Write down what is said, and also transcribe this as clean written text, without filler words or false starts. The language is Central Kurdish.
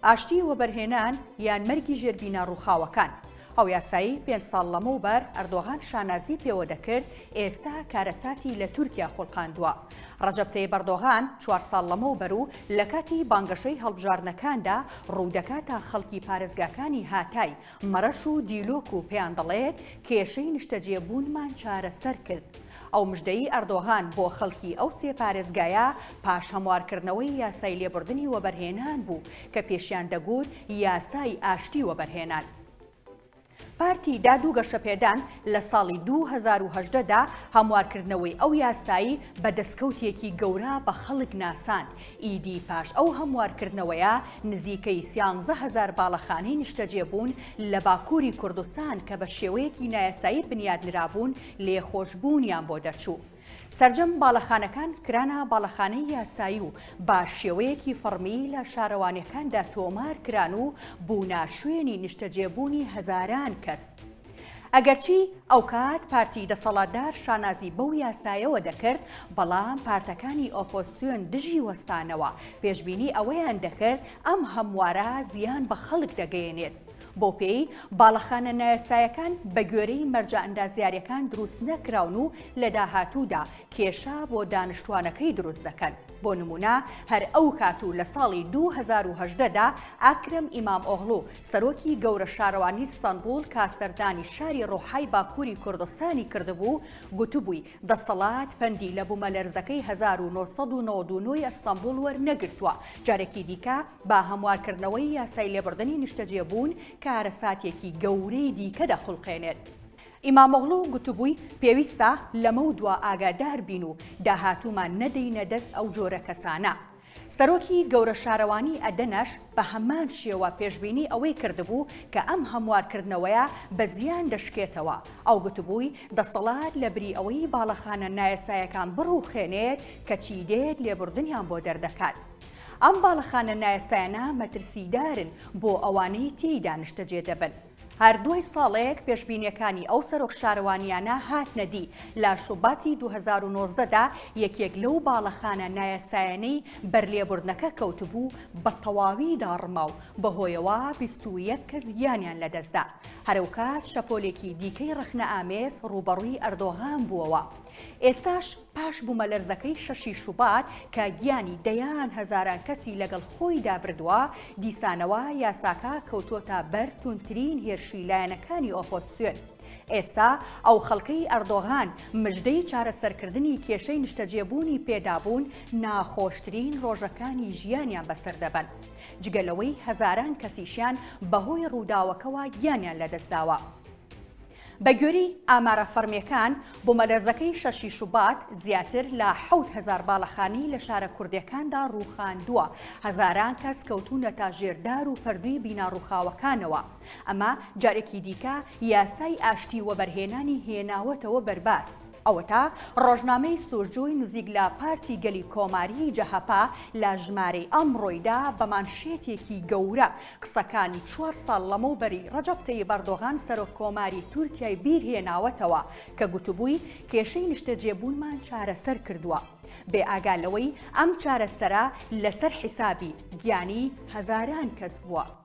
ئاشتی وەبەرهێنان یان مەرگی ژێر بینا ڕووخاوەکان. ئەو یاسایەی پێنج ساڵ لەمەوبەر ئەردۆغان شانازی پێوە دەکرد، ئێستا کارەساتی لە تورکیا خوڵقاندووە. ڕەجەب تەیب ئەردۆغان چوار ساڵ لەمەوبەر و لە کاتی بانگەشەی هەڵبژاردنەکاندا ڕوودەکاتە خەڵکی پارێزگاکانی هاتای، مەرەش و دیلۆک و پێیان دەڵێت کێشەی نیشتەجێبوونمان چارەسەر کرد. ئەو مژدەی ئەردۆغان بۆ خەڵکی ئەو سێ پارێزگایە پاش هەموارکردنەوەی یاسای لێبوردنی وەبەرهێنان بوو کە پێشیان دەگوت یاسای ئاشتی وەبەرهێنان. پارتی داد و گەشەپێدان لە ساڵی 2018 دا هەموارکردنەوەی ئەو یاسایی بە دەستکەوتێکی گەورە بە خەڵک ناساند، ئیدی پاش ئەو هەموارکردنەوەیە نزیکەی سیانزەهەزار باڵەخانەی نیشتەجێبوون لە باکووری کوردستان کە بە شێوەیەکی نایاسایی بنیادنرابوون لێخۆشبوونیان بۆ دەرچوو. سەرجەم باڵەخانەکان کرانە باڵەخانەی یاسایی و بە شێوەیەکی فەڕمی لە شارەوانیەکاندا تۆمار کران و بوونە شوێنی نیشتەجێبوونی هەزاران کەس. ئەگەرچی ئەوکات پارتی دەسەڵاتدار شانازی بەو یاسایەوە دەکرد، بەڵام پارتەکانی ئۆپۆزسیۆن دژی وەستانەوە، پێشبینی ئەوەیان دەکرد ئەم هەموارە زیان بە خەڵک دەگەیەنێت. بەو پێیەی باڵەخانە نایاسایەکان بەگوێرەی مەرجە ئەندازیارییەکان دروست نەکراون و لە داهاتوودا کێشە بۆ دانشتوانەکەی دروست دەکەن. بۆ نموونە هەر ئەو کات و لە ساڵی 2018 دا ئەکرەم ئیمامئۆغڵو سەرۆکی گەورە شارەوانی ستەنبوڵ کە سەردانی شاری ڕوحای باکووری کوردستانی کردبوو گوتبووی دەسەڵات پەندی لە بومەلەرزەکەی 1999 ی ئەستەنبوڵ وەرنەگرتووە جارێکی دیکە بە هەموارکردنەوەی یاسای لێبڕدنی نیشتەجێبوون کارەساتێکی گەورەی دیکە دەخوڵقێنێت. ئیمامئۆغڵو گوتبووی پێویستە لەمەودوا ئاگادار بین و داهاتوومان نەدەینە دەست ئەو جۆرە کەسانە. سەرۆکی گەورە شارەوانی ئەدەنەش بە هەمان شێوە پێشبینی ئەوەی کردبوو کە ئەم هەموارکردنەوەیە بە زیان دەشکێتەوە. ئەو گوتبووی دەسەڵات لە بری ئەوەی باڵەخانە نایاسایەکان بڕووخێنێت کەچی دێت لێبوردنیان بۆ دەردەکات. ئەم باڵەخانە نایاسایانە مەترسیدارن بۆ ئەوانەی تێیدا نیشتەجێ دەبن. هەر دوای ساڵێک پێشبینیەکانی ئەو سەرۆک شارەوانیانە هاتنە دی، لە شوباتی 2019 دا یەکێک لەو باڵەخانە نایاسایانەی بەر لێبوردنەکە کەوتبوو بە تەواوی داڕما و بەهۆیەوە 21 کەس گیانیان لەدەستدا. هەرئەوکات شەپۆلێکی دیکەی ڕەخنەئامێز ڕووبەڕووی ئەردۆغان بووەوە. ئێستاش پاش بوومەلەرزەکەی شەشی شوبات کە گیانی دەیان هەزاران کەسی لەگەڵ خۆیدا بردووە، دیسانەوە یاساکە کەوتووەتە بەر توندترین هێرشی لایەنەکانی ئۆپۆزسیۆن. ئێستا ئەو خەڵکەی ئەردۆغان مژدەی چارەسەرکردنی کێشەی نیشتەجێبوونی پێدابوون، ناخۆشترین ڕۆژەکانی ژیانیان بەسەر دەبەن. جگە لەوەی هەزاران کەسیشیان بەهۆی ڕووداوەکەوە گیانیان لەدەستداوە. بەگوێرەی ئامارە فەڕمییەکان، بومەلەرزەکەی شەشی شوبات زیاتر لە 7000 باڵەخانەی لە شارە کوردییەکاندا ڕووخاندووە، هەزاران کەس کەوتوونەتە ژێر دار و پەردووی بینا ڕووخاوەکانەوە. ئەمە جارێکی دیکە یاسای ئاشتی وەبەرهێنانی هێناوەتەوە بەرباس. ئەوەتا ڕۆژنامەی سورجوی نزیک لە پارتی گەلی کۆماریی جەهەپە لە ژمارەی ئەمڕۆیدا بە مانشێتێکی گەورە قسەکانی چوار ساڵ لەمەوبەری ڕەجەب تەیب ئەردۆغان سەرۆک کۆماری تورکیای بیرهێناوەتەوە کە گوتبووی کێشەی نیشتەجێبوونمان چارەسەر کردووە بێ ئاگا لەوەی ئەم چارەسەرە لەسەر حیسابی گیانی هەزاران کەس بووە.